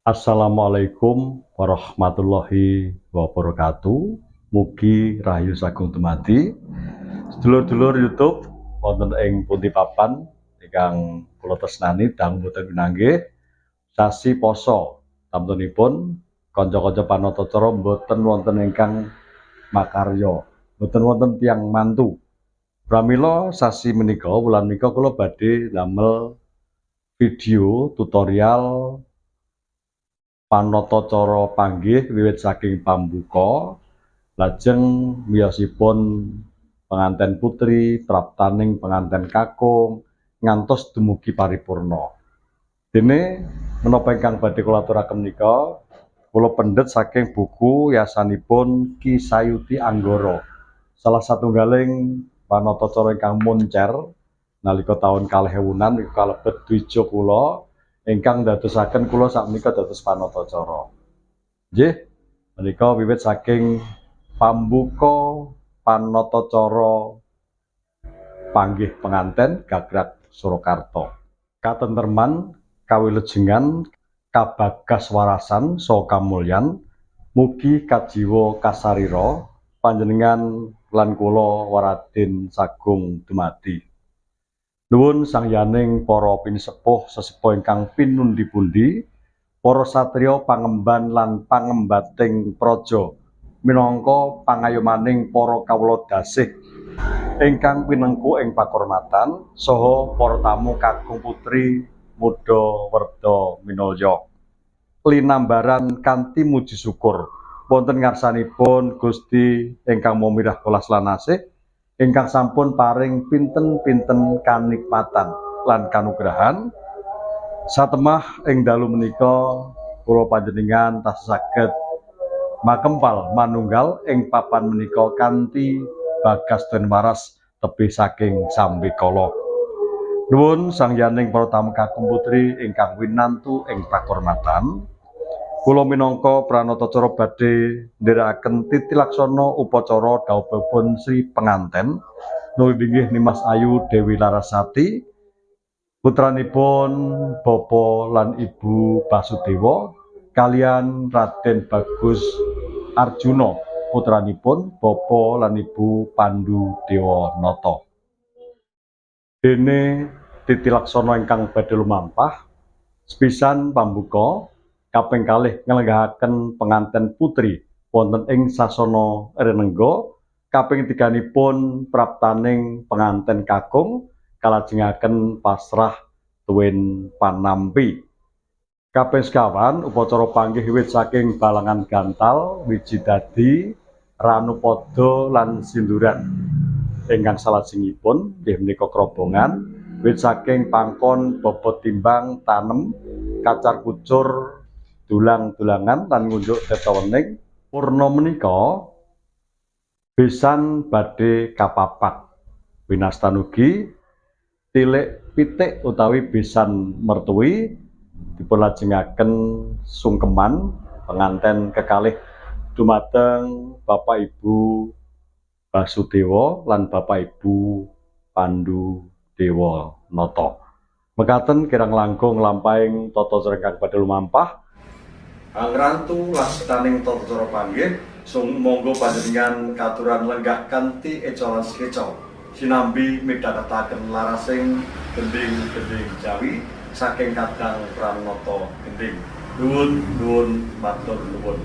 Assalamualaikum warahmatullahi wabarakatuh. Mugi rahayu sagung dumadi. Sedulur-dulur YouTube wonten ing pundi papan ingkang kula tresnani, dangu boten pinanggih. Sasi poso, tamtunipun kanca-kanca panata cara mboten wonten ingkang makarya, mboten wonten tiyang mantu. Pramila sasi menika, wulan menika, kula badhe damel video tutorial panata cara panggih wiwit saking pambuka, lajeng miyosipun penganten putri, praptaning penganten kakung, ngantos dumugi paripurna. Dene menapa ingkang badhe kula aturaken menika kula pendet saking buku yasanipun Ki Sayuti Anggara. Salah satunggaling panata cara ingkang moncer nalika taun 2000-an niku kalebet dwija kula ingkang ndadosaken kula sakmenika dados panata cara. Nggih, menika wiwit saking pambuka panata cara panggih penganten Gagrag Surakarta. Katentreman, kawilujengan, kabagas warasan saha kamulyan mugi kajiwa kasarira panjenengan lan kula waradin sagung dumadi. Nuwun sangyaning para pinisepuh sesepuh ingkang pinundi-pundi, para satriya pangemban lan pangembating praja minangka pangayomaning para kawula dasih ingkang pinengku ing pakurmatan saha para tamu kakung putri muda werda minulya. Linambaran kanthi muji syukur wonten ngarsanipun Gusti ingkang Maha Mirah welas lan asih ingkang sampun paring pinten-pinten kanikmatan lan kanugrahan satemah ing dalu menika kula panjenengan tasih saged makempal manunggal ing papan menika kanthi bagas den waras tebih saking sambekala. Nuwun sangyaning para tamu kakung putri ingkang winantu ing pakurmatan. Kula minangka pranatacara badhe ndherekaken titi laksana upacara dhawuhipun Sri Penganten nuli Nimas Ayu Dewi Larasati, putranipun Bapak lan Ibu Basudewa, kaliyan Raden Bagus Arjuna, putranipun Bapak lan Ibu Pandu Dewa Nata. Dene titi laksana ingkang badhe lumampah sepisan pambuka, kaping kalih nglenggahaken penganten putri wonten ing sasana renengga, kaping tiganipun praptaning penganten kakung kalajengaken pasrah tuwin panampi. Kaping sekawan upacara panggih wiwit saking balangan gantal, wiji dadi, ranupada lan sinduran. Ingkang salajengipun nggih menika krobongan wiwit saking pangkon, bobot timbang, tanem, kacar kucur, dulang-dulangan lan ngunjuk tirta wening. Purna menika besan badhe kapapak. Winastan ugi tilik pitik utawi besan mertui dipunlajengaken sungkeman penganten kekalih dumateng Bapak Ibu Basudewa lan Bapak Ibu Pandu Dewa Nata. Mekaten kirang langkung lampahing tata cara ingkang badhe lumampah. Angrantu lastaning tata cara panggih, sung monggo panjenengan katuran lenggah kanthi eca lan sekeca sinambi midhangetaken larasing gending-gending Jawi saking kadang pranata gending. Nuwun nuwun, matur nuwun.